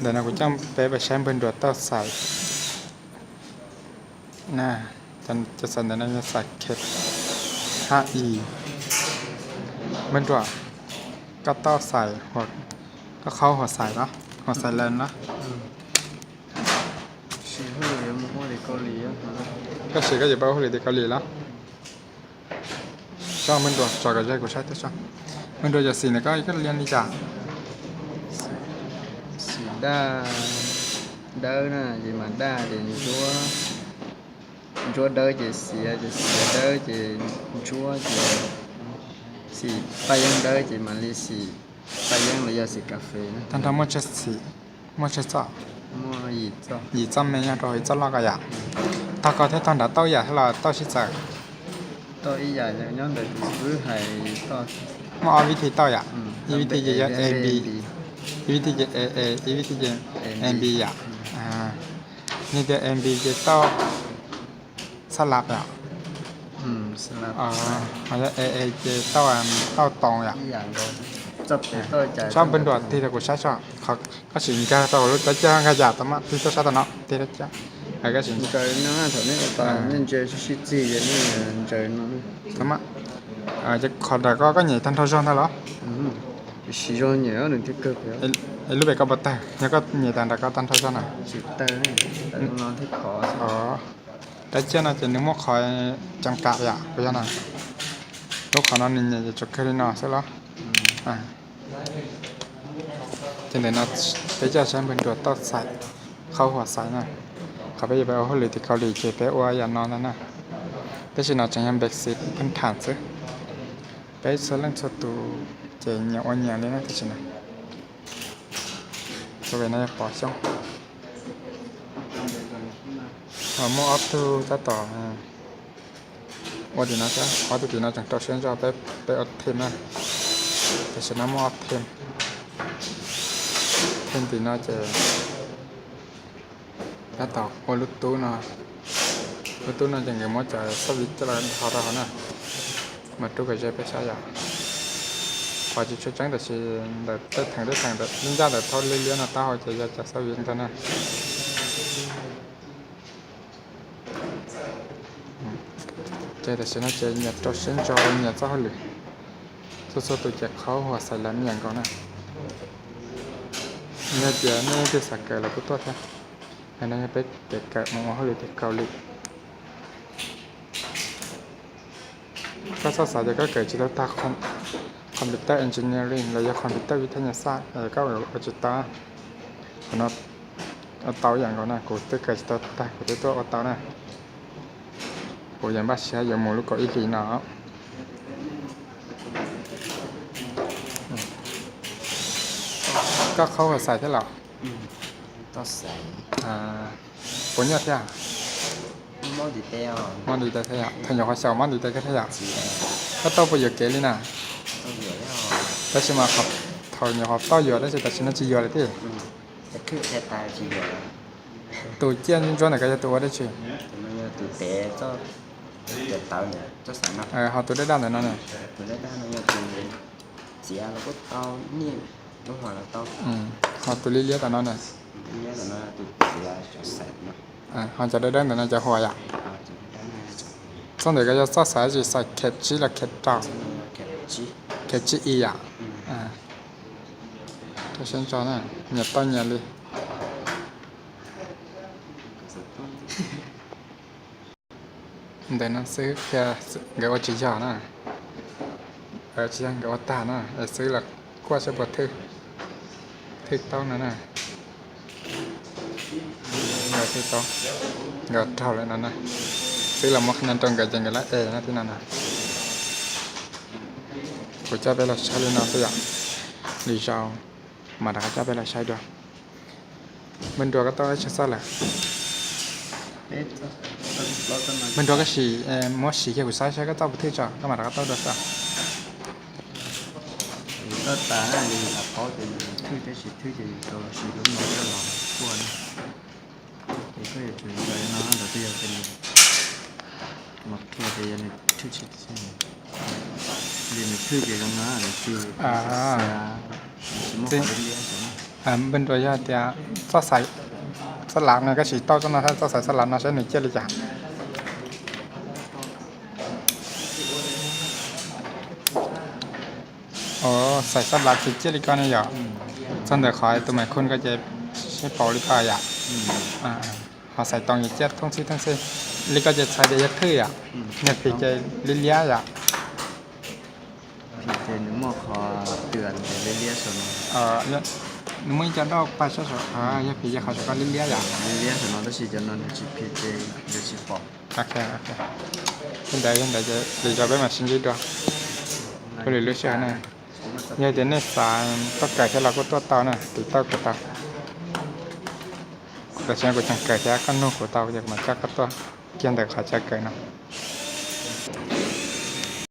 Ntawm no kuv coj peb pais saib npawg Nruas tauj xais na. Cov xais ntawm no yog xais khet ha i. Npawg Nruas, koj tauj xais, koj qhaub huas xais los, huas xais lees los? Koj sim koj yuav pab ua hauj lwm tim Kaus Lim los? Tso npawg Nruas, tso kom ze kuv saib tib si. Npawg Nruas, yog xim ntawm koj koj liam li cas? Xim daj dawb na ces mas daj ces ntsuab, ntsuab dawb ces xiav, ces xiav dawb ces ntsuab, ces xim paj yeeb dawb ces mam li xim paj yeeb los yog xim kas fes na. Tag nrho muaj tsawg xim, muaj tsawg txoj? Yim txoj me nyob rau ib txoj loj ko yom. Tog ko thiab tog nrad tauj ib yam thiab los tauj sib txawv? Tauj ib yam, nyob ntawm tus xib hwb hais tauj. Muaj ob vib thi tauj yom, ib vib thi ces yog A B, ib vib thi ces A A, ib vib thi ces A B yom. Nws tias A B ces tauj xab lab yom. Ho yog A A ces tauj, tauj toos yom. Tso npawg Nruas tig rau kuv saib tso, koj sim nkag tau lub dab caj nkag yam tau mas tig tuaj saib tau no tig dab caj. Koj sim tau mas, qhov nram ko koj nyem tag nrho zog ntag los? Es lub pem koj puas tawg, yog koj nyem tag nram ko tag nrho zog na? Dab caj no ces nws muaj qhov ceev kam yom, puas yog na? Lub qhov no nws nyem ces tsuas kawg li no xwb los? Ces ntawm no peb coj saib npawg Nruas tauj xais, qhaub huas xais na. Qhov peb yuav pab ua hauj lwm tim Kaus Lim ces peb ua yam no ntag na. Tab sis no tseem yog npes xiv pheej tham xwb. Peb txhua leej txhua tus ces nyias ua nyias li na tam sim no. Tso pem no yog pov xyoob. Ho muaj ob tug tab tom ua tim no thiab, ob tug tim no tseem rau siab ntso peb, peb ua them na. Tam sim no muaj ob them. Them tim no ces tab tom ua lub tub no. Lub tub no ces nkawd muab cov xab viv coj los dhos rau hauv na. Mas rub kom ze peb saib yom. Qhov tsis tshua tseeb tab sis ntawm tej theem tej theem ntawm lub ncaj ntawm thaub liab liab no taub hau ces yog cov xab viv ntag na. Ces tam sim no ces nyias rau siab ntso ua nyias txoj hauj lwm. Txhua txhua tus ces qhaub huas xais lees me nyuam nkaus na. Yog tias nej leej twg xav kawm los kuj tuaj thiab. No yog peb kev kawm mus ua hauj lwm tim Kaus Lim. Koj txhob xav tias koj kawm tsis tau tag computer engineering los yog computer vib thaj nyas xaj es koj ua tsis tau. Qhov no ua tau ib yam nkaus na, kuv twb kawm tsis tau tag kuv twb tuaj ua tau na. Kuv yeej npaj siab yuav mus lub kaum ib hlis no. Koj qhaub huas xais thiab los? Puas nyuaj thiab? Mob ntiv tes thiab yom, thaum nyuam qhuav xyaum mob ntiv tes kiag thiab yom. Koj tauj puas yuam kev li na? Tab sis mas thaum nyuam qhuav tauj yuam tab sis tam sim no tsis yuam lawm thiab. Tus ciaj ntsuab ntawm ko yog tus ua dab tsi? Ho tus daj daj ntawm no na? Ho tus liab liab tom no na? Ho cov dawb dawb ntawm no cov huas yom? Txoj ntawm ko yog txoj xais tsis xais khet tsib los khet rau? Khet tsib i yom. Rau siab ntso na, nyias tauj nyias li. Ntawm no xwb qhia nkawd ua tsis yog na, tsis yog nkawd ua tag na, es xwb los kuaj saib puas thwj, thwj tau no na. Nkawd thwj tau, nkawd raug lawm no na. Xwb los muab qhia no rau nkawd ces nkawd lawv es no thiab no na. Kuv coj peb los saib li no xwb yom, lwm zaus mam rov qab coj peb los saib dua. Npawg Nruas koj tauj ib txoj lawm? Npawg Nruas koj sim muab siv kiag kuv saib saib koj tauj puas thwj tso koj mam rov qab tauj dua xwb. Koj tas na, yus yuav paub tias yus thwj tab sis thwj ces yus rau los sis lub no coj los kuaj na. Ces koj yuav tsum ntaus no ntawd twb yog tias nws mas qhia tias yog nws thwj tsis, yog nws thwj ces zoo no nws tsis, nws tsis muaj qhov liab liab ntawd. Npaj nrua yog tias txoj xaiv xab lav no, koj sim tau txoj no, txoj xaiv xab lav no saib nws ciaj li cas. Xaiv xab lav tsis ciaj li ko ne yom. Txog ntawm qhov tus mais khun ko ces sib pauv li ko yom. Ho xaiv toos ciaj thooj txhij thooj xwb. Li ko ces txhais tias yog thwj yom, yog phim ces liab liab yom. Nws muaj ib co dauj pais sab saum, yog phim ces qhov saum ko liab liab yom. Li ntawd li ntawd ces lwm zaus peb mam sib ntsib dua. Ua lwm lub sij hawm na, yog tias nej xav tuaj kawm thiab los kuj tuaj tau na, tiv tauj kuv tau. Tam sim no kuv tseem kawm thiab, koj nug kuv tau ces kuv mam coj koj tuaj kiag ntawm qhov chaw kawm no.